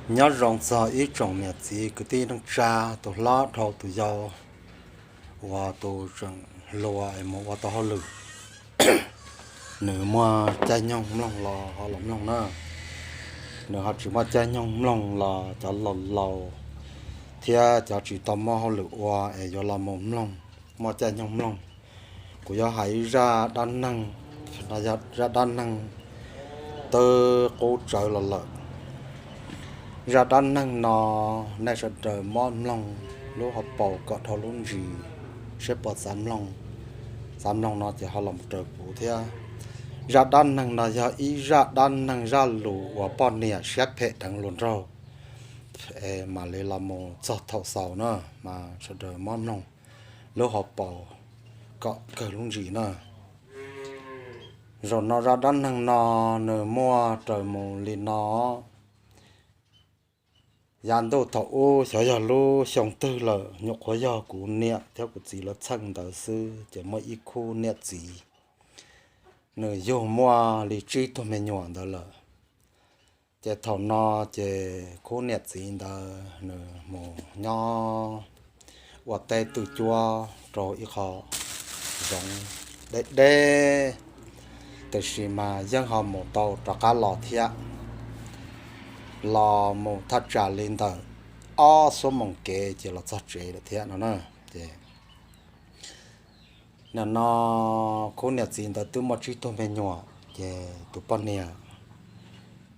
Nyob zoo txog ib tsoom niam txiv kwv tij neej tsa, tus hlob dhau tus yau uas tus tseem hluas es mus ua tau hauj lwm, nws muaj caij nyoog mloog los ho los mloog na. Nws ho tsis muaj caij nyoog mloog los cov laus laus thiab cov tsis tau muaj hauj lwm ua es yuav los mus mloog, muaj caij nyoog mloog. Kuv yuav hais ib zaj dab neeg, no yog zaj dab neeg twb qub tsawv los lawm. Zaj dab neeg no nej sawv daws muab mloog lub hauv paus kom dhau lub ntsis, seb puas xav mloog. Xav mloog no ces ho los raws kuv thiab. Zaj dab neeg no yog ib zaj dab neeg zaj lus uas poj niam siab phem deev hluas nraug, es mam li los mus txog thaum xaus na, mas sawv daws muab mloog lub hauv paus kom kawg lub ntsis na. Zaum no zaj dab neeg no nws muaj raws mus li no. Yav ntuj thaum ub xyov yog lub xyoo twg lawm, nyuam qhuav yog kuv niam thiab kuv txiv lawv txheej ntawd xwb, ces muaj ib khub niam txiv, nws yug muaj li tsib tug me nyuam ntawd lawm. Ces thaum no ces khub niam txiv ntawd nws mus nyob ua teb twj cuab rau ib qho zoov deb deb, tiam sis mas yeej ho mus tau rov qab los thiab. Los mus thaj tsam li ntawm ob xuab moos kev ces los txog tsev lawm thiab no na. Ces nim no khub niam txiv ntawd twb muaj tsib tug me nyuam, ces tus poj niam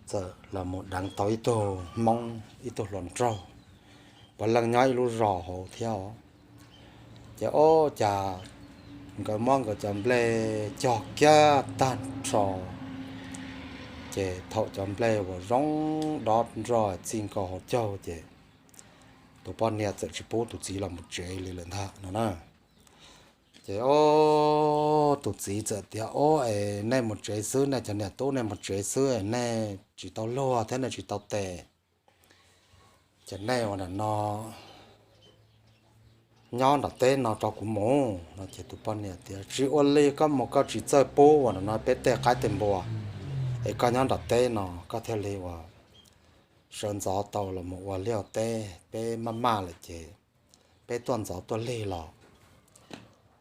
txawm los mus deev tau ib tug hmoob, ib tug hluas nraug, puav leej nyob ib lub zos hauv thiab os. Ces ua cas nkawd muab nkawd cov nplej cog kiag tag nrho, ces thaum cov nplej uas zoo dob nroj txij nkaus hauv caug, ces tus poj niam txawm tsis pub tus txiv los mus tsev li lawm ntag no na. Ces tus txiv txawm tias, Ub, es nej mus tsev xwb, nej cov niam tub nej mus tsev xwb, nej tsis tau luag thiab nej tsis tau tes, ces nej ua nram no nyob nram teb no rau kuv mus no. Ces tus poj niam tias, Tsis ua li, koj mus koj tsis txawj pub ua nram no peb tej qaib tej npua, es koj nyob nram teb no koj thiaj li ua sawv ntxov tau los mus ua liaj teb, peb maj maj lawm ces peb tuaj ntxov tuaj lig los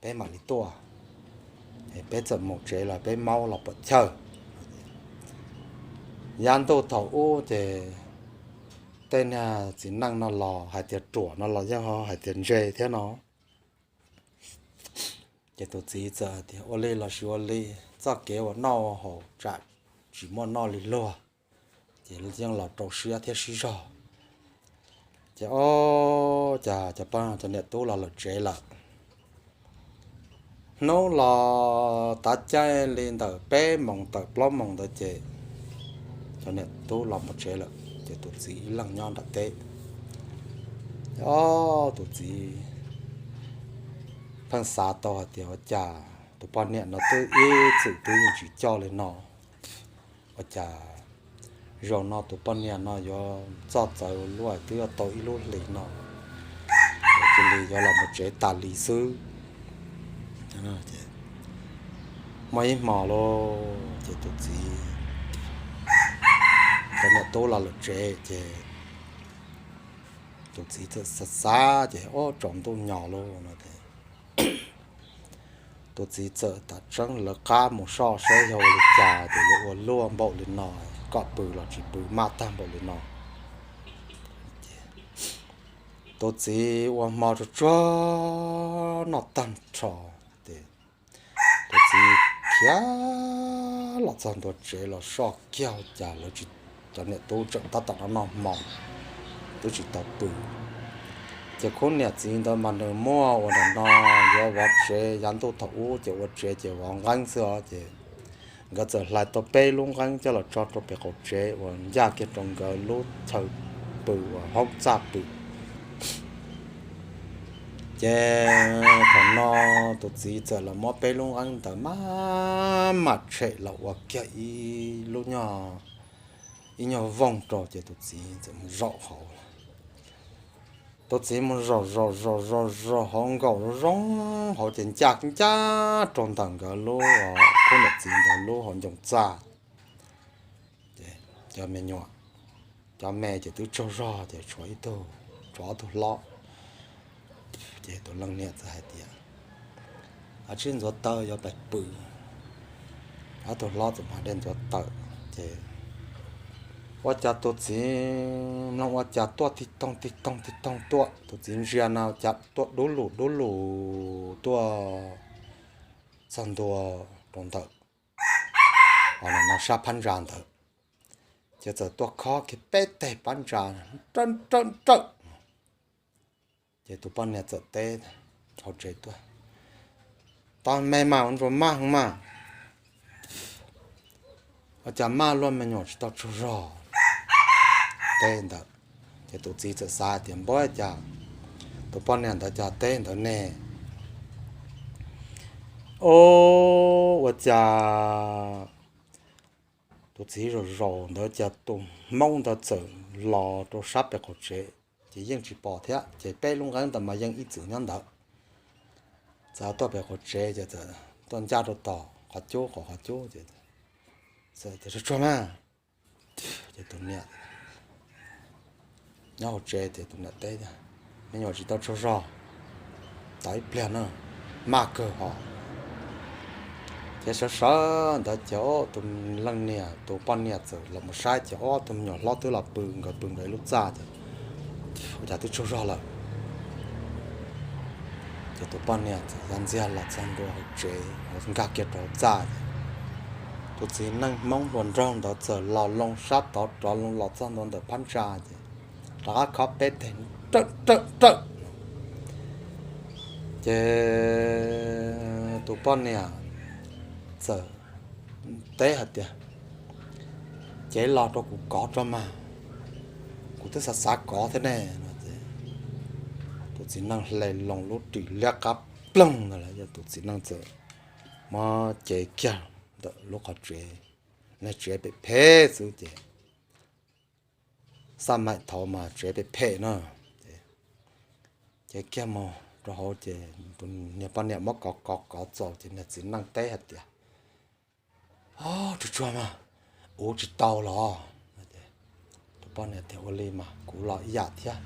peb mam li tuaj. Peb txawm mus tsev los peb maub los puam chawj. Yav ntuj thaum ub ces tej niag txiv neej no los hais tias ruam no los yeej ho hais tias ntse thiab no. Ces tus txiv txawm tias, Ua li los sis ua li, txoj kev ua noj ua haus tsam tsis muaj noj li luag, ces yeej los rau siab thiab sib zog. Ces ua cas cov poj cov niam tub los lawm tsev lawm. Hnub los tav caij li ntawm peb moos tawm plaub moos ntawd ces cov niam tub los mus tsev lawm, ces tus txiv ib leeg nyob nram teb. Ces tus txiv pheej xav tau hais tias, Ua cas tus poj niam no twb ib txwm twb yeej tsis coj li no, ua cas zaum no tus poj niam no yuav txoj txawv luaj twb yuav tau ib lub hlis no, cia li yuav los mus tsev tas li xwb. Muaj ib hmo lauj, ces tus txiv, cov niam tub los lawm tsev ces tus txiv txawm xav xav ces, Ub, tsaus ntuj nyos lauj no ces tus txiv txawm tam tseeb lawv qab mus soj saib yog ua li cas ces yuav ua luaj npaum li no, kom pw los tsis pw maj tag npaum li no. Tus txiv ua hmo tsuag tsuag noj tag nrho ces tus txiv khiav los txog ntua tsev los soj kiag cas lawv tsis, cov niam tub tseem tab tom noj noj hmo, twb tsis tau pw. Ces khub niam txiv ntawd mas nws muaj ua nram no yuav vov tsev, yav ntuj thaum ub ces ua tsev ces vov nqeeb xwb os, ces nkawd txawm hlais tau peb lub nqeeb coj los tso rau pem qaum tsev uas ncaj kiag rau nkawd lub chaw pw uas hoob txaj pw. Ces thaum no tus txiv txawm los muab peb lub nqeeb ntawd maj mam tshem los ua kiag ib lub nyuag, ib nyuag vooj rau ces tus txiv txawm mus zaum hauv. Tus txiv mus zaum zaum zaum zaum zaum hauv nkaum zoo zoo hauv ces ncaj ncaj rau ntawm nkawd lub, khub niam txiv ntawd lub hauv ncoo txaj. Ces cov me nyuam cov me ces twb tsaug zog ces tshuav ib tug, tshuav ob tug hlob. Ces tus leej niam txawm hais tias, Ab, tsib ntxuav taw yuav pais pw. Ob tug hlob txawm mus de ntxuav taw, ces ua cas tus txiv mloog ua cas tuaj tig toog tig toog tig toog tuaj, tus txiv ntsia no cas tuaj dub lug dub lug tuaj txog ntua rau ntawm, o, no sab phab ntsa ntawd, ces txawm tuaj khob kiag peb teg phab ntsa, rawm rawm rawm. Ces tus poj niam txawm teb hauv tsev tuaj, Tau me mas ua ntsuag maj heev mas, ua cas maj luaj me nyuam tsis tau tsaug zog? Teb ntawd, ces tus txiv txawm xav tias, Npab, cas tus poj niam ntawd cas teb ntawd ne? O, ua cas tus txiv zaum zaum ntawd cas tus hmoob ntawd txawm los rau sab pem qaum tsev, ces yeej tsis pom thiab, ces peb lub nqeeb ntawd mas yeej ib txwm nyob ntawd. Txawm tuaj pem qaum tsev ces txawm tuaj ncaj rau tom qhov cub, qhov qhov cub ces, Tsuag tsuag mas. Ces tus niam nyob hauv tsev ces tus niam teb tias, Me nyuam tsis tau tsaug zog, tos ib pliag na, maj kawg hos. Ces sawv sawv ntawd ces tus leej niam, tus poj niam txawm los mus saib ces ob tug me nyuam hlob twb los pw, nkawd pw nkawd ib lub txaj ces ua cas twb tsaug zog lawm. Ces tus poj niam txawm ya ntxiag los txog ntua hauv tsev, nkag kiag rau hauv txaj ces tus txiv neej hmoob hluas nraug ntawd txawm los loo sab tod rov loo los txog ntua ntawm phab ntsa ces rov qab khob peb teg, Rawm rawm rawm. Ces tus poj niam txawm teb hais tias, Cev los rau kuv kov tso mas, kuv twb xav xav kov thiab ne, no ces tus txiv neej hle loo lub ris liab qab ploog ntawd lawm, yog tus txiv neej txawm muab cev kiag ntawm lub qhov tsev, niag tsev phem phem xwb ces xaj maim thaud mas tsev phem phem na, ces cev kiag mus rau hauv ces tus niag poj niam muab kov kov kov txaus ces niag txiv neej teb hais tias, Tsuag tsuag mas, ua tsis tau los? Tus poj niam tias, Ua li mas kuv los ib yam thiab.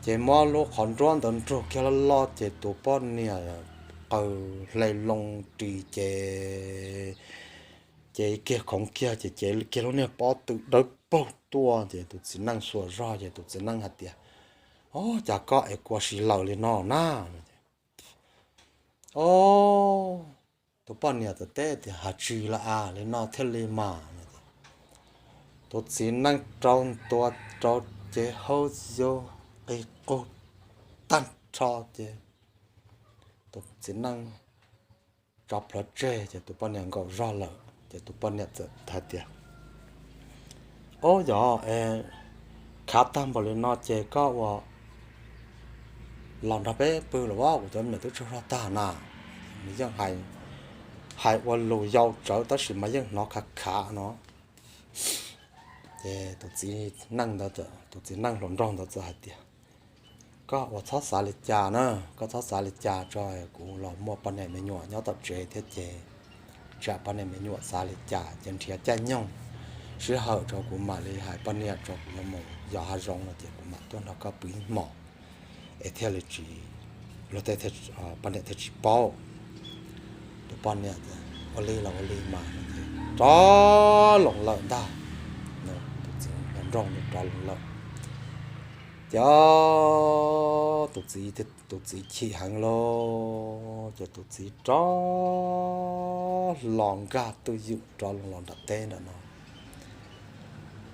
Ces muab lub qhov nruab ntawd nrug kiag loj loj ces tus poj niam qaws hle loo ris ces cev kiag khoov kiag ces cev kiag lub niag pob tw dawb paug tuaj ces tus txiv neej xuas zog ces tus txiv neej hais tias, Ov, cas koj es kua si laws li no na? Ov, tus poj niam txawm teb tias, Has tsis los as, li no thiaj li mas. Tus txiv neej rau ntua rau cev haub yug qig qug tag nrho ces tus txiv neej tso plhuav tseg ces tus poj niam nkaum zog lawm ces tus poj niam txawm hais tias, Ov, yog khav tag npaum li no ces koj ua los nrog peb pw los as, kuv cov me nyuam twb tsaug zog tag na. Nws yeej hais ua lus yau tsawv tab sis mas yeej hnov khav khav no. Ces tus txiv neej ntawd, tus txiv neej hluas nraug ntawd txawm hais tias, Koj ua txhob xav li cas na, koj txhob xav li cas tso, kuv los muaj poj niam me nyuam nyob tom tsev thiab ces tsam poj niam me nyuam xav li cas ces nrhiav caij nyoog sij hawm tso kuv mam li hais poj niam tso kuv yuav mus yos hav zoov no ces kuv mam tuaj nrog koj pw ib hmos es thiaj li tsis, luag tej, poj niam thiaj tsis paub. Tus poj niam ua li los ua li mas rov loo lawm ntag. Tus txiv nraug rov loo lawm ces tus txiv, tus txiv chim heev lauj, ces tus txiv rov los nkag twj ywm rov loo los nram teb nram no.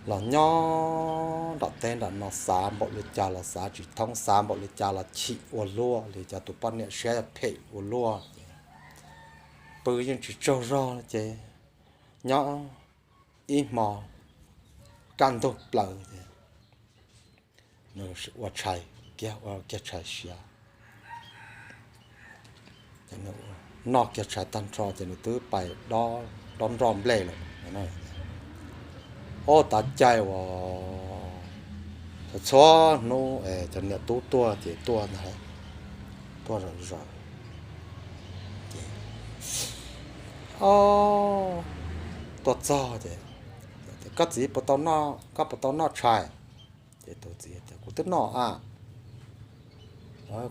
Los nyob nram teb nram no xav npaum li cas los xav tsis thoob, xav npaum li cas los chim ua luaj li, cov tus poj niam siab phem ua luaj. Pw yeej tsis tsaug zog ces nyob ib hmo kaj ntug plaws ces nws ua tshais kiag, ua kiag tshais siav, noj kiag tshais tag nrho ces nws twb pais dob nroj nplej lawm. Ob tav caij uas txhua hnub es cov niam tub tuaj ces tuaj ntag, tuaj zaum zaum ces tuaj txog ces Koj txiv, koj puas tau noj tshais? Ces tus txiv tias, Kuv twb noj a.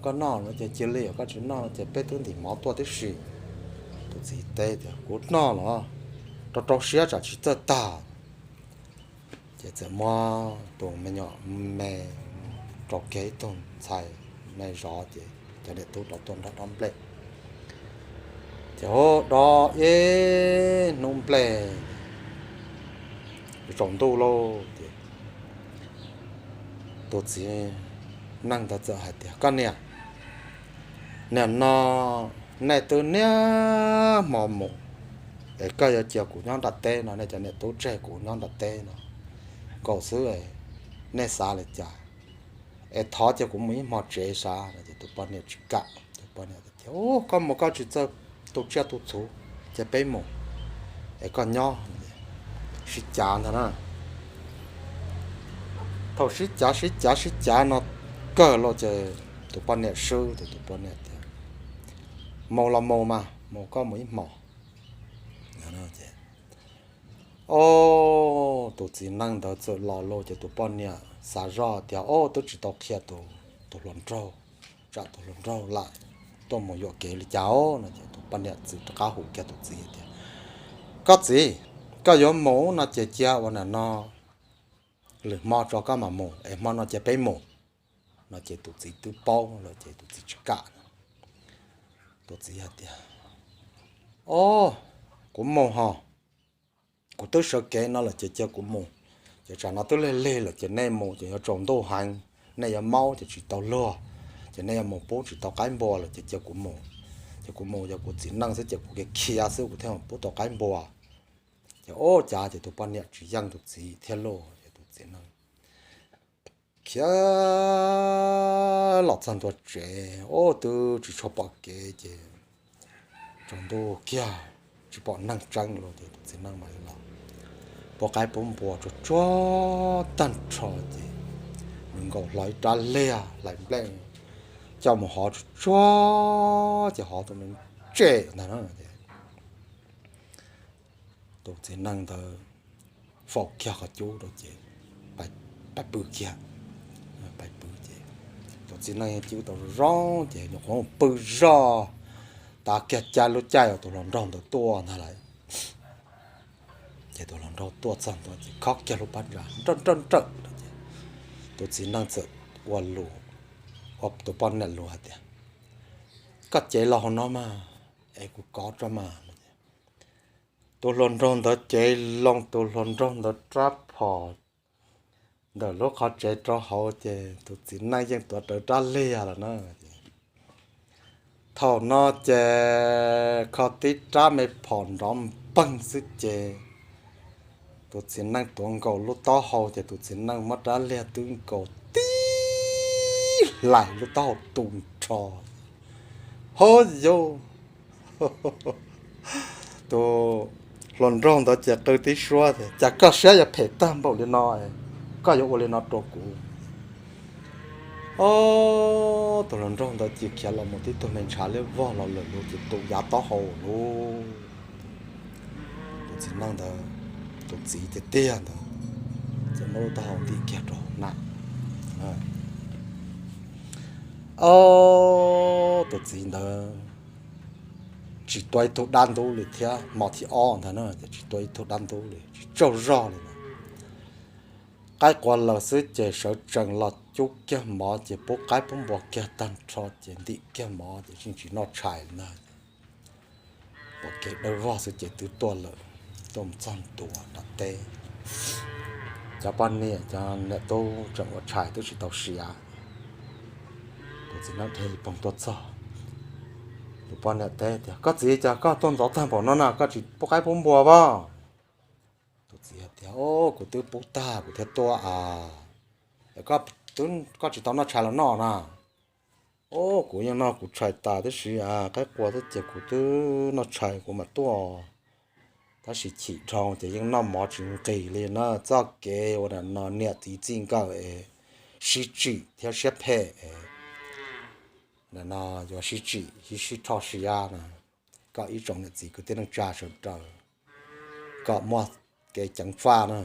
Koj noj no ces cia li, koj tsis noj ces peb twb ntim mov tuaj tib si. Tus txiv teb tias, Kuv noj los rau rau siab tsam tsis txawj tag. Ces txawm muab tus me nyuam me rau kiag ib tug ntxhais me zov, ces cov niam tub rov tuaj nrog dob nplej. Ces hu dob ib hnub nplej tsaus ntuj lauj, ces tus txiv neej ntawd txawm hais tias, Koj niam, nim no nej twb niaj hmo mus, es koj yuav cia kuv nyob nram teb no, nej cov niam tub tseg kuv nyob nram teb no nkaus xwb, nej xav li cas? Es thov cia kuv mus ib hmo tsev sav no. Ces tus poj niam tsis kam, tus poj niam tias, Koj mus koj tsis txawj tu tsiaj tu txhuv, cia peb mus es koj nyob. Sib cav ntag na. Thaum sib cav sib cav sib cav no kawg los ces tus poj niam swb, ces tus poj niam tias, Mus los mus mas, mus koj mus ib hmos. Ces, o, tus txiv neej ntawd txawm los lauj, ces tus poj niam xav zoj tias, O, twb tsis tau qhia tus hluas nraug, tsam tus hluas nraug lam tuaj mus yuam kev li cas os no. Ces tus poj niam txawm rov qab hu kiag tus txiv tias, Koj txiv, koj yuav mus no ces cia ua nim no lwm hmo tso koj mam mus, es hmo no cia peb mus no. Ces tus txiv twb paub lawm ces tus txiv tsis kam no. Tus txiv hais tias, O, kuv mus hos, kuv twb sawv kev no lawm ces cia kuv mus. Ces tsam no twb lig lig lawm ces nej mus ces yuav tsaus ntuj heev, nej yuav maub ces tsis tau luag, ces nej yuav mus pub tsis tau qaib npua lawm ces cia kuv mus. Ces kuv mus yog kuv txiv neej xwb ces kuv khiav khiav xwb kuv thiaj mus pub tau qaib npua. Ces ua cas ces tus poj niam tsis yeej tus txiv thiab lauj, ces tus txiv neej khiav los txog ntua tsev, ua twb tsis tshua pom kev ces tsaus ntuj kiag tsis pom neeg tseeb los ces tus txiv neej mam li los pub qaib pub npua tsuag tsuag tag nrho ces nws nkaus hlo ib rab liag hlais nplej coj mus hov tsuag tsuag ces hov tus me tsem ntag na. Tus txiv neej ntawd faus kiag qhov cub rau ces pais pw kiag, pais pw ces tus txiv neej yeej cub tau zoo ces nyuam qhuav pw zoj, tav kiag caij lub caij uas tus hluas nraug ntawd tuaj ntag lawm. Ces tus hluas nraug tuaj txog ntua ces khob kiag lub pab ntsa nrawm nrawm nrawm ces tus txiv neej txawm ua lus, ua tus poj niam lus hais tias, Koj cev los hauv no mas, es kuv kov tso mas. Tus hluas nraug ntawd cev loo tus hluas nraug ntawd rab phom ntawm lub qhov tsev rau hauv ces tus txiv neej yeej tuav rawv rab liag lawm na. Thaum no ces kho tib rab me phom nrov npeeg xwb ces tus txiv neej tuav nkaus lub taub hau ces tus txiv neej muab rab liag twb nkaus tib hlais lub taub hau tu nrho. Hov yauv, tus hluas nraug ntawd ces qw tib suab tias, Cas koj siab yuav phem tag npaum li no, koj yuav ua li no rau kuv? Ob, tus hluas nraug ntawd cia khiav los mus tib tug me ntshav liab vog los lawm lus ces tu yav taub hau lawm. Tus txiv neej ntawd, tus txiv tiag tiag ntawd, ces muab lub taub hau ntim kiag rau hauv na. Ob, tus txiv ntawd tsis tuav ib tug dab ntub li thiab, hmo thib ob ntag na ces tsis tuav ib tug dab ntub li, tsis tsaug zog li na. Qaib qua lawm xwb ces sawv tsees los cub kiag mov ces pub qaib pub npua kiag tag nrho ces ntim kiag mov ces yeej tsis noj tshais li ntag. Pom kev dawb vog xwb ces twb tuaj lawm, tuaj mus txog ntua nram teb. Cov poj niam cov niam tub tseem ua tshais twb tsis tau siav. Tus txiv neej dhia ib poog tuaj txog, tus poj niam teb tias, Koj txiv, cas koj tuaj ntxov tag npaum no na, koj tsis pub qaib pub npua pab? Tus txiv hais tias, Kuv twb pub tag kuv thiaj tuaj a. Koj tsis tau noj tshais los noj na? Ob, kuv yeej noj kuv tshais tas tib si a, qaib qua xwb ces kuv twb noj tshais kuv mam tuaj. Tab sis chim dhau ces yeej noj mov tsis nqis li na, txoj kev ua nim no niam txiv txij nkawm es sib tsim thiab siab phem es nim no yuav sib tsim sib rho siab na, kom ib tsoom niam txiv kwv tij neej tsa sawv daws kom muaj kev ceev faj na.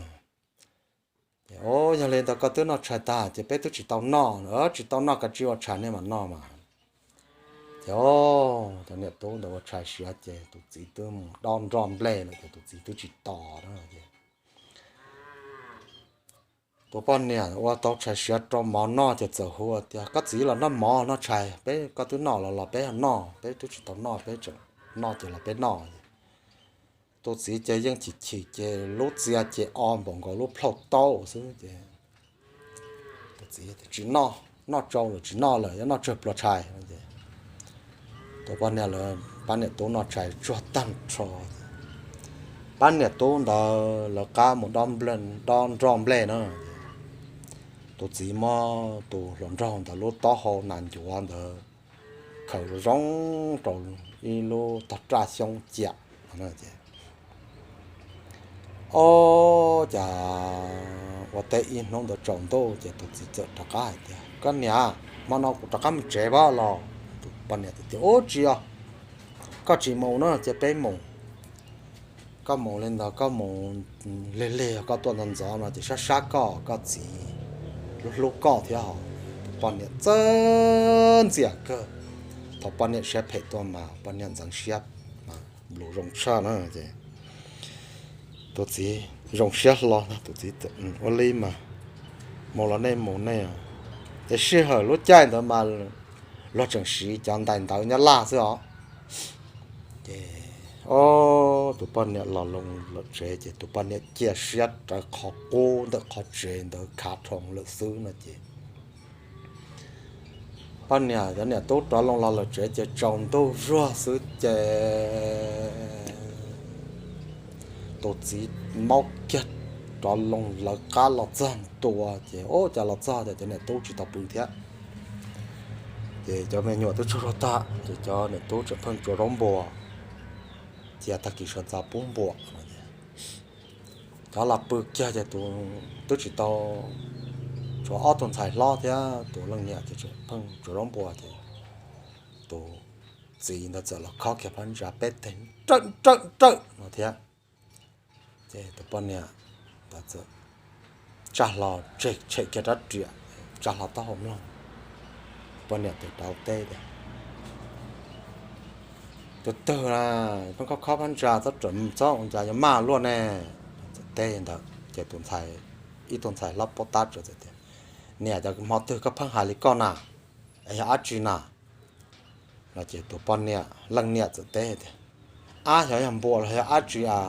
Ces, o, yog li ntawd koj twb noj tshais tag ces peb twb tsis tau noj, tsis tau noj kav tsij ua tshais nej mam noj mas. Ces, o, cov niam tub ntawd ua tshais siav ces tus txiv twb mus dob nroj nplej lawm ces tus txiv twb tsis tos na ces tus poj niam ua tau tshais siav rau mov noj ces txawm hu tias, koj txiv los noj mov noj tshais, peb koj twb noj los los peb noj, peb twb tsis tau noj, peb tseem noj ces los peb noj. Tus txiv ces yeej chim chim ces lub txia ces o npaum nkaus lub plhaub taub xwb ces tus txiv tsis noj, noj tsau lawm tsis noj lawm, yuav noj tsawg pluas tshais. Tus poj niam lawv pab niam tub noj tshais tsuag tag nrho. Pab niam tub ntawd lawv qab mus dob nroj nplej na. Tus txiv muab tus hluas nraug ntawd lub taub hau nas ncuav ntawd khaws zoo rau ib lub tog raj xyoob ciam. Ob, cas ua teb ib hnub ntawd tsaus ntuj ces tus txiv txawm rov qab hais tias, koj niam, hmo no kuv rov qab mus tsev pab los? Tus poj niam tias, ub, tsis os, koj tsis mus na ces peb mus. Koj mus li ntawd koj mus lig lig, koj tuaj ntxov ntxov no ces sab sab koj, koj txiv hlub hlub koj thiab hos. Tus poj niam txawj ntxias kawg. Thaum poj niam siab phem tuaj mas poj niam ntxeev siab, nplus zoo tshaj na ces tus txiv zoo siab hlo no, tus txiv ua li mas, mus los nej mus nej. Ces sij hawm lub caij ntawd mas luag tseem siv cov ntais ntawv Nyab Laj xwb os. Ces, o, tus poj niam los loo lawm tsev ces tus poj niam cia siab rawv qhov qub ntawm qhov tsev ntawd khav rhoos lawm xwb no ces poj niam cov niam tub rov loo los lawm tsev ces tsaus ntuj zuag xwb ces tus txiv maub kiag rov loo lawv qab los txog ntua ces, o, cas los txog ces cov niam tub tsis tau pw thiab. Ces cov me nyuam twb tsaug zog tag ces cov niam tub tseem pheej tsuav zaub npua, cia tag kis sawv ntxov pub npua. Cov los pw kiag ces tus twb tsis tau, tshuav ob tug ntxhais hlob thiab tus leej niam ces tseem pheej tsuav zaub npua ces tus txiv ntawd txawm los khob kiag phab ntsa peb teg nrawj nrawj nrawj no thiab. Ces tus poj niam ntawd txawm tsa hlo tshem kiag rab riam, tsa hlo taub hau mloog. Poj niam tes rau teb tias, tus twg na, pheej khob khob phab ntsa txhob rawm txhob ua cas yuav maj luaj ne. Txawm teb ntawd ces tus ntxhais, ib tug ntxhais hlob paub tab txawm tias, niam, cov hmo twg koj pheej hais li koj na, es yog dab tsi na? No ces tus poj niam, leej niam txawm teb tias, ab, xyov yog npua los yog dab tsi a,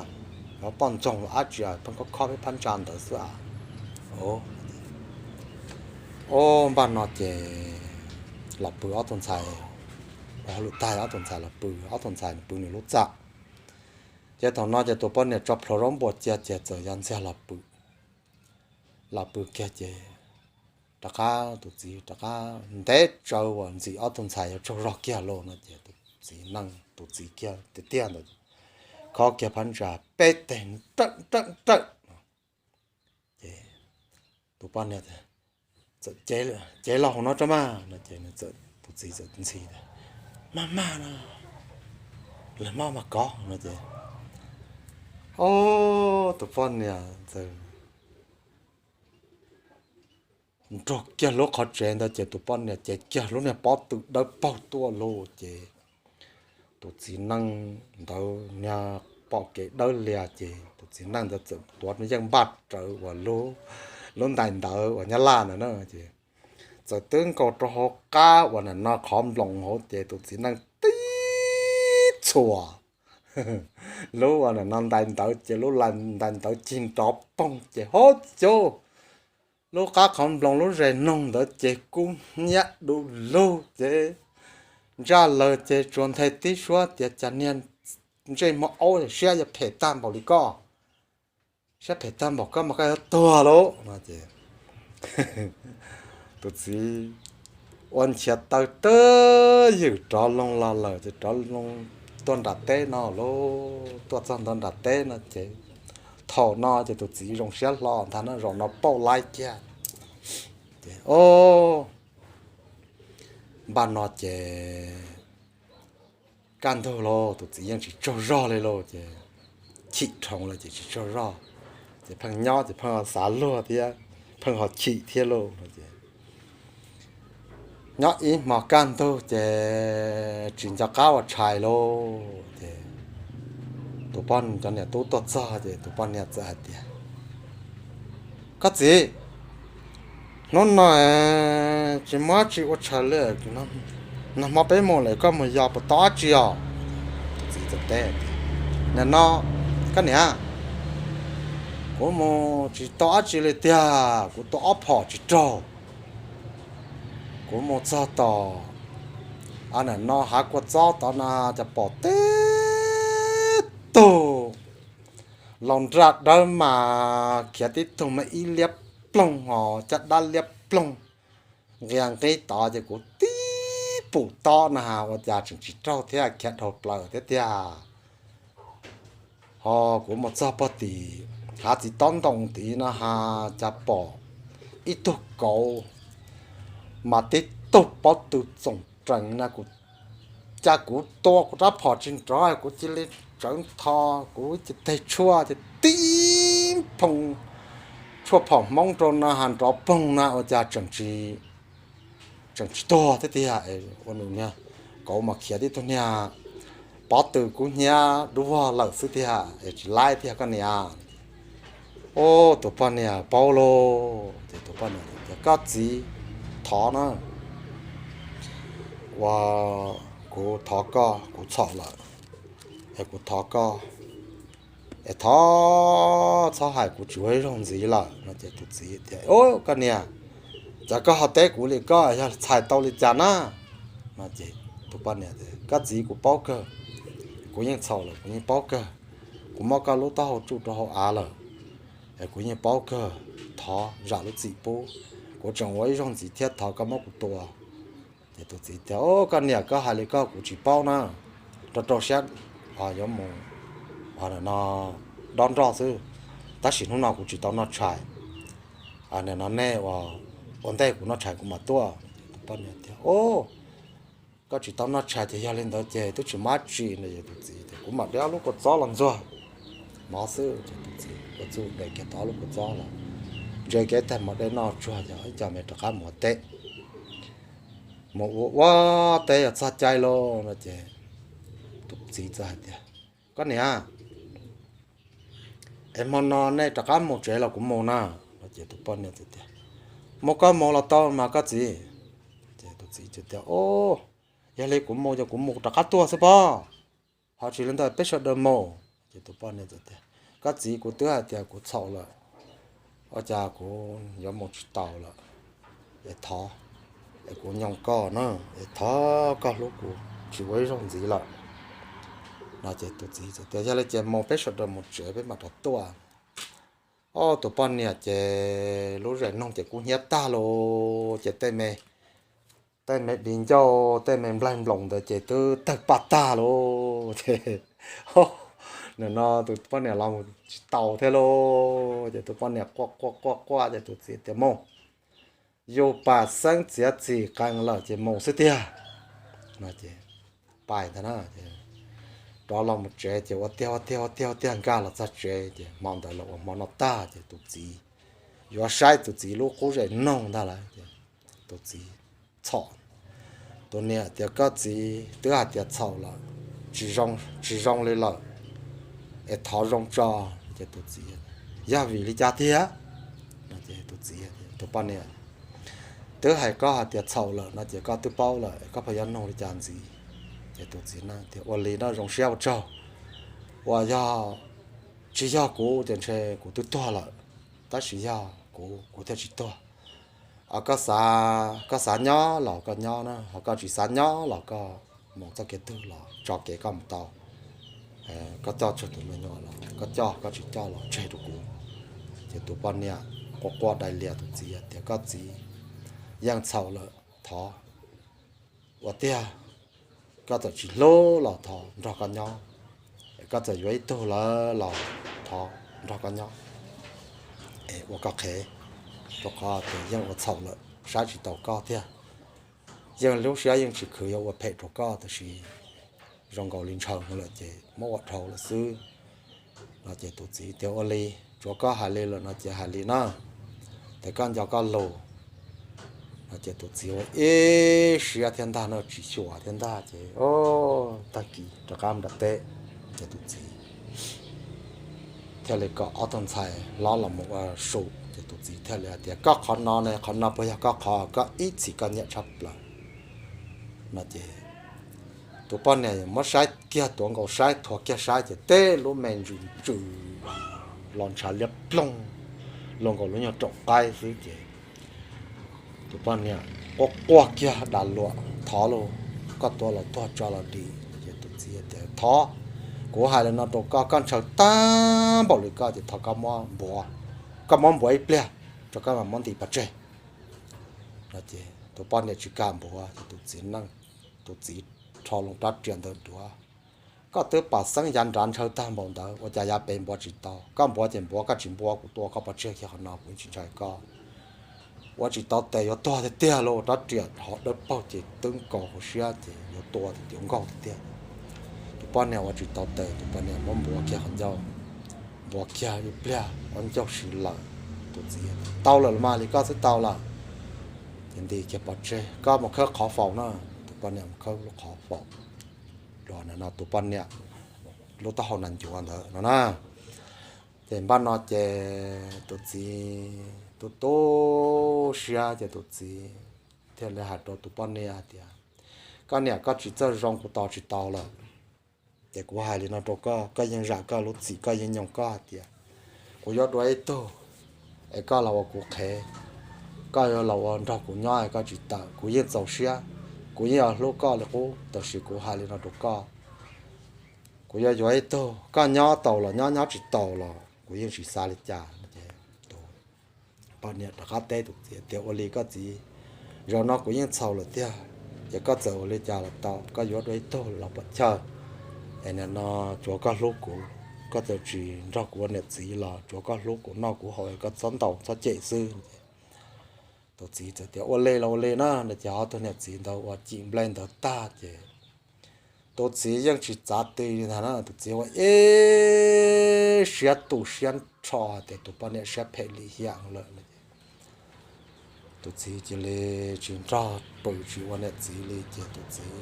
yog poj ntxoog los dab tsi a, pheej khob khob peb phab ntsa ntawd xwb a. O, npaj no ces los pw ob tug ntxhais, ua hauj lwm tag ob tug ntxhais los pw, ob tug ntxhais pw nws lub txaj. Ces thaum no ces tus poj niam tso plhuav zaub npua cia ces txawm yuav ntxiag los pw. Los pw kiag ces rov qab tus txiv rov qab ntev tsawv uas ntxim ob tug ntxhais yuav tsaug zog kiag lauj no ces tus txiv neej, tus txiv kiag tiag tiag ntawd khob kiag phab ntsa peb teg nrawj nrawj nrawj. Ces tus poj niam txawm, cev los hauv no tso maj no ces nws txawm, tus txiv txawm ntxhi tias, maj maj no, lwm hmo mas kov no ces, o, tus poj niam txawm nrog kiag lub qhov tsev ntawd ces tus poj niam cev kiag lub niag pob tw dawb paug tuaj lauj ces tus txiv neej ntawd niag pom kev dawb lias ces tus txiv neej ntawd txawm tuav yeej npaj rawv uas lub, lub ntais ntawv uas Nyab Laj ntawd na ces txawm twb nkaus rau hauv qab uas nim no qhov nploos hauv ces tus txiv neej tib txhuas lub uas nim no ntais ntawv ces lub ntais ntawv cig nrov poog ces hauv cub lub qab qhov nploos lub zes noog ntawd ces kub hnyiab du lug ces ntsaj lawg ces tsuas nthe tib suab tias cas niag ntsej muag aub siab yuav phem tag npaum li koj, siab phem tag npaum koj mas koj yuav tuag lauj no ces tus txiv ua nchiav taw twb ywm rov loo los lawm ces rov loo tuaj nram teb no lauj, tuaj txog ntua nram teb no ces thaum no ces tus txiv zoo siab hlo ntag no, zaum no pauj laib kiag ces o, npaj no ces kaj ntug lauj, tus txiv yeej tsis tsaug zog li lauj ces chim dhoov lawm ces tsis tsaug zog ces pheej nyob ces pheej xav luag thiab. pheej ho chim thiab lauj. Nyob ib hmo kaj ntug ces tsis nco qab ua tshais lauj ces tus poj, cov niam tub tuaj txog ces tus poj niam txawm hais tias, Koj txiv, hnub no tsis muaj dab tsi ua tshais li, nag hmo peb mus lawm, koj mus yos puas tau dab tsi os? Tus txiv txawm teb tias, Nim no, koj niam, kuv mus tsis tau dab tsi li tiag, kuv tua ob phom tsis raug. Kuv mus txog tom, nim no hav kua txob tod na, cas pom tib tug laus nraj dawb mas khiav tib tug mas ib liab ploog os, caj dab liab ploog nqia nqib tod ces kuv tib pum tob na has ua cas tseem tsis raug thiab, khiav dhau plaws thiab tiag. Ho kuv mus txog pog tim hav txiv tob ntoo tid no has cas pom ib tug kauv mas tib tug pob tw txoom rees na, kuv, cas kuv tua kuv rab phom tsis nrov, kuv cia li tsawv ntho, kuv ces teg tshuaj ces tib phoo tshuaj phom Hmoob rau no has nrov poog na ua cas tseem tsis tuag thiab tiag. Ua nws niag kauv mas khiav tib tug niag pob tw kub hnyiab dub vog lawm xwb tiag es tsis laib tiag koj niam. Ub, tus poj niam paub lauj ces tus poj niam tias, Koj txiv, thov na, ua, kuv thov koj, kuv txhaum lawm es kuv thov koj es thov txhob hais kuv tsis ua ib zaug ntxiv lawm no ces tus txiv tias, Ub, koj niam, cas koj ho teb kuv li, koj yog txhais tau li cas na? No ces tus poj niam tias, Koj txiv, kuv paub kawg, kuv yeej txhaum lawm kuv yeej paub kawg, kuv muab koj lub taub hau tsuj rau hauv av lawm es kuv yeej paub kawg, thov zam lub txim pub, kuv tseem ua ib zaug ntxiv thiab thov koj muab kuv tua. Ces tus txiv tias, Ub, koj niam, koj hais li koj kuv tsis paub na, rau rau siab yuav mus no dob nroj xwb, tab sis hnub no kuv tsis tau noj tshais, nim no nej ua ntej kuv noj tshais kuv mam tuaj. Tus poj niam tias, Ub, koj tsis tau noj tshais ces yog li ntawd ces twb tsis muaj dab tsi no. Tus txiv tias, Kuv mam de ob lub kua txob los ntxuag mov xwb. Ces tus txiv ua txuj de kiag tau ob lub kua txob los, ntsia kiag ib tag mov de noj tsuag ces ib co me rov qab mus ua teb. Mus ua ua teb yog txog caij lauj no ces tus txiv txawm hais tias, Koj niam, es hmo no nej rov qab mus tsev los kuv mus na? No ces tus poj niam tias, Mus koj mus los tau mas koj txiv. Ces tus txiv tias, Ub, yog li kuv mus ces kuv mus rov qab tuaj xwb pob, ho tsis li ntawd peb sawv daws mus. Ces tus poj niam tias, Koj txiv, kuv twb hais tias kuv txhaum lawm, ua cas kuv yuav mus tsis taus lawm, es thov, es kuv nyoo koj na, es thov koj hlub kuv tsis ua ib zaug ntxiv lawm. No ces tus txiv tias, Yog li ces mus peb sawv daws mus tsev peb mam rov tuaj. Ob tus poj niam ces lub zem noog ces kub hnyiab tag lauj, ces tej me, tej me di ncauj tej me nplaig nploos ntawd ces twb tawg paj tag lauj. Ces nim no tus poj niam los mus tsis tau thiab lauj, ces tus poj niam quaj quaj quaj quaj ces tus txiv tias, Mus, yus pam xeeb txiav txim qees lawm ces mus xwb tiag. No ces pais ntag na, rov los mus tsev ces ua tiag ua tiag ua tiag ua tiag nkag los txog tsev ces hmo ntawd los ua hmo noj tag ces tus txiv yuav saib tus txiv lub qub zem noog ntag lawm ces tus txiv txhom. Tus niam tias, Koj txiv, twb hais tias txhaum lawm, tsis zoo li lawm, es thov zoo tso. Ces tus txiv, Yog vim li cas tiag? No ces tus txiv, tus poj niam, Twb hais koj hais tias txhaum lawm no ces koj twb paub lawm, koj pheej yuav nug li cas ntxiv? Ces tus txiv na tias, Ua li no zoo siab ua tsaug, uas yog tsis yog kuv ces ntshe kuv twb tuag lawm, tab sis yog kuv, kuv thiaj tsis tuag. Koj xav, koj xav nyob los koj nyob na, ho koj tsis xav nyob los koj mus txoj kev twg los tso kev koj mus tau. Koj coj tseg tus me nyuam los koj coj, koj tsis coj los tseg rau kuv. Ces tus poj niam quaj quaj dai lias tus txiv tias, Koj txiv, yeej txhaum lawm, thov ua tiag, koj txawm tsis hlub los thov nrog koj nyob, koj txawm yuav ib tug lawm los thov nrog koj nyob, ua koj qhev, rau qhov tias yeej ua txhaum lawm, saib tsis taus koj thiab. Yeej lub siab yeej tsis khwv yuav ua phem rau koj, tab sis zoo nkaus li ntshaw lawm ces muab ua dhau lawm xwb. No ces tus txiv tias, Ua li, tsuav koj hais li lawm no ces hais li na. tes koj nco koj lus. Ces tus txiv ua ib siab thiab ntag no, tsis xyuas thiab ntag ces, o, tag kis rov qab nram teb, ces tus txiv thiaj li kom ob tug ntxhais hlob los mus ua su, ces tus txiv thiaj li hais tias, koj qhov no ne, qhov no puas yog koj qhov, koj ib txhis koj nyiam tshaj plaws no ces tus poj niam muab saib kiag, tuav nkaus saib, thuav kiag saib ces teb lub me ntsws ntsws los ntshav liab ploog, luag nkaus lub nyuag raum qaib xwb ces tus poj niam quaj quaj kiag, dag luag, thov lauj, koj tua los tuag tso los dim. Ces tus txiv tias, thov, kuv hais li no rau koj, koj ntshaw tag npaum li koj ces thov koj muab npuav, koj muab npuav ib pliag, rau koj mam muab nti pov tseg no ces tus poj niam tsis kam npuav ces tus txiv neej, tus txiv rho loo rab riam ntawd duav, koj twb pom xeeb yav nrad ntshaw tag npaum ntawd ua cas yav pem npuav tsis tau, koj npuav ces npuav, koj tsis npuav kuv tua koj pov tseg kiag qhov no, kuv yeej tsis ntshai koj. Ua tsis tau tes yuav tuag tiag tiag lauj, rab riam hov dawb paug ces twb nkaus hauv siab ces yuav tua ces yuav nkaug tiag tiag. Tus poj niam ua tsis tau tes, tus poj niam muab npuav kiag qhov ncauj, npuav kiag ib pliag ob ncauj si lawm. Tus txiv, tau lawm los mas, li koj xwb tau lawm. Ces nti kiag pov tseg, koj mus khawb qhov faus na. Tus poj niam mus khawb lub qhov faus, los no tus poj niam lub taub hau nas ncuav ntawd no na. Ces npaj no ces tus txiv tu tu siab ces tus txiv thiaj li hais rau tus poj niam hais tias, koj niam, koj tsis txawj zoo kuv tos tsis tau lawm. Ces kuv hais li no rau koj, koj yeej zam koj lub txim, koj yeej nyoog koj hais tias kuv yuav dua ib tug es koj los ua kuv qhev, koj yuav los ua nrog kuv nyob es koj tsis tawm, kuv yeej txaus siab, kuv yeej yuav hlub koj li qub, tab sis kuv hais li no rau koj, kuv yuav yuav ib tug, koj nyob tau los nyob, nyob tsis tau los kuv yeej tsis xav li cas. Tus poj niam rov qab teb tus txiv tias, ua li koj txiv, zaum no kuv yeej txhaum lawm tiag, ces koj txawm ua li cas los tau, koj yuav dua ib tug los puam chawj, es nim no tsuav koj hlub kuv, koj txawm tsis nrog kuv ua niam txiv los tsuav koj hlub kuv noj kuv haus, koj txhob ntaus txhob cem xwb. Tus txiv txawm tias, ua li los ua li na. Ces ob tug niam txiv ntawd ua cim nplej ntawd tag ces tus txiv yeej tsis txav ti li ntag na, tus txiv ua ib siab tu siab nrho tias tus poj niam siab phem lim hiam lawm. Tus txiv cia li tsis nrog pw tsis ua niam txiv li ces tus txiv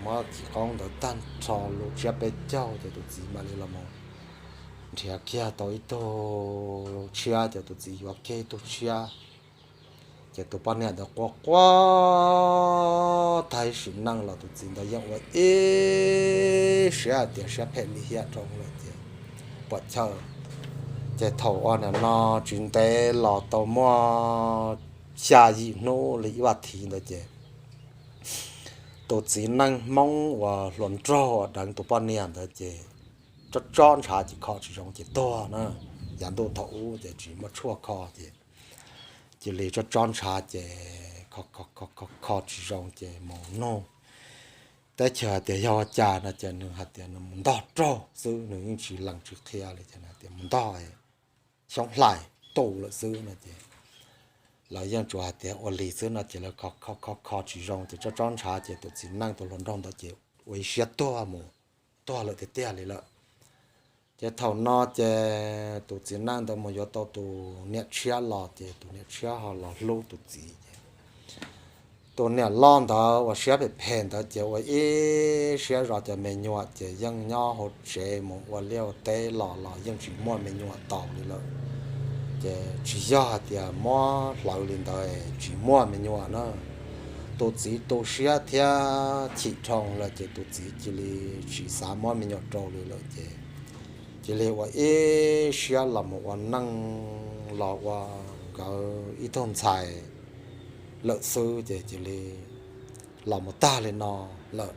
muab cim qoob ntawd tag nrho lub tsiab peb caug ces tus txiv mam li los mus nrhiav kiag tau ib tug tshiab ces tus txiv yuav kiag ib tug tshiab. Ces tus poj niam ntawd quaj quaj tag ib sim neej los tus txiv ntawd yeej ua ib siab hais tias siab phem lim hiam rau lawm ces puam chawj. Ces thaum ua nim no tsis ntev los tau muaj xya yim hnub li ib vas thiv ntawd ces tus txiv neej Hmoob uas hluas nraug uas deev tus poj niam ntawd ces tsob tsob ntshav ces kho tsis zoo ces tuag na. Yav ntuj thaum ub ces tsis muaj tshuaj kho ces cia li tsob tsob ntshav ces kho tsis zoo ces mus nug teb chaws hais tias yog ua cas no ces nws hais tias nws mus ntog raug xwb, nws yeej tsis lees tsis qhia li ces tias mus ntog xyoob hlais tu lawm xwb no ces lawv yeej tsuas hais tias ua li xwb no ces lawv kho kho kho tsis zoo ces tsob tsob ntshav ces tus txiv neej tus hluas nraug ntawd ces ua ib siab tuag mus, tuag lawm tiag tiag li lawm. Ces thaum no ces tus txiv neej ntawd mus yuav tau tus niam tshiab los ces tus niam tshiab ho los hlub tus txiv ces tus niam loj ntawd uas siab phem phem ntawd ces ua ib siab zov cov me nyuam ces yeej nyob hauv tsev mus ua liaj ua teb los los yeej tsis muaj me nyuam tau li lawm. Ces tsis yog hais tias muab hlawv li ntawd tsis muaj me nyuam na. Tus txiv tu siab thiab chim dhau lawm ces tus txiv cia li tsis xav muab me nyuam rau li lawm ces cia li ua ib siab los mus ua neej los ua nkawd ib tug ntxhais lawm xwb ces cia li los mus tag li no lawm.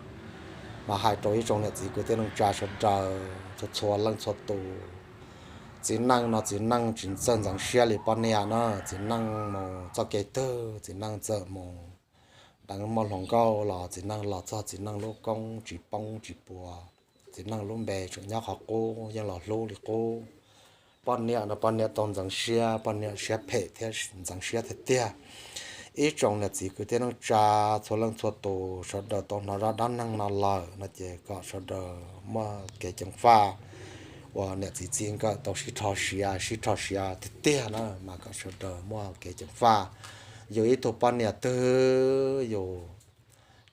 Mas hais rau ib tsoom niam txiv kwv tij neej tsa sawv daws txhua txhua leej txhua tus, txiv neej no txiv neej tsis txawj ntxeev siab li poj niam na, txiv neej mus txoj kev twg txiv neej txawm mus deev muaj hluas nkauj los txiv neej los txog txiv neej lub koob tsis poob tsis puas, txiv neej lub npe tseem nyob qhov qub yeej los hlub li qub. Poj niam no poj niam tau ntxeev siab, poj niam siab phem thiab ntxeev siab tiag tiag. Ib tsoom niam txiv kwv tij neej tsa txhua leej txhua tus sawv daws tau hnov zaj dab neeg no lawm no ces kom sawv daws muaj kev ceev faj ua niam txiv txij nkawm tau sib rho siav, sib rho siav tiag tiag na, mas kom sawv daws muaj kev ceev faj. Yus ib tug poj niam twg yus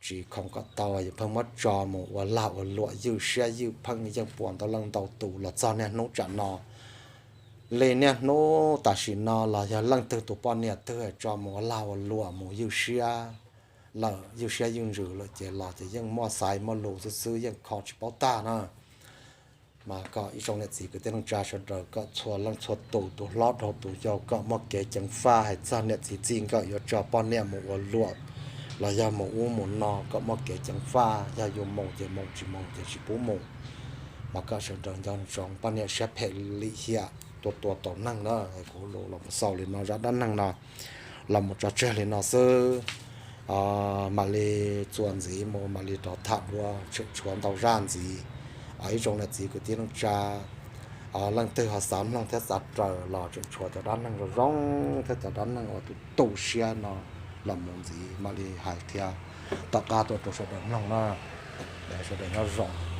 tsis khoom kom tau, yus pheej muab tso mus ua lag ua luam ywj siab ywj pheej yeej puas ntau leej ntau tus los txog niaj hnub tsam no. Li niaj hnub tam sim no los yog leej twg tus poj niam twg tso mus ua lag ua luam mus ywj siab lawm, ywj siab ywj ntsws lawm ces los ces yeej muaj xaiv muaj lus xwb xwb, yeej kho tsis paub tag na. Mas kom ib tsoom niam txiv kwv tij neej tsa sawv daws kom txhua leej txhua tus, tus hlob dhau tus yau, kom muaj kev ceev faj hais txog niam txiv txij nkawm yuav tso poj niam mus ua luam los yog mus ub mus no, kom muaj kev ceev faj, yog yuav mus ces mus, tsis mus ces tsis pub mus. Mas kom sawv daws nco ntsoov poj niam siab phem lim hiam, tua tua tau neeg na. Kuv los mus xaus li no, zaj dab neeg no los mus tso tseg li no xwb. Mam li txuas ntxiv mus mam li rov tham dua, tseem tshuav ntau zaj ntxiv. Ib tsoom niam txiv kwv tij neej tsa, leej twg ho xav mloog thiab xav raws los tseem tshuav cov dab neeg zoo zoo thiab cov dab neeg uas tu tu siab no los mus ntxiv mam li hais thiab tom qab tuaj rau sawv daws mloog na. Sawv daws nyob zoo.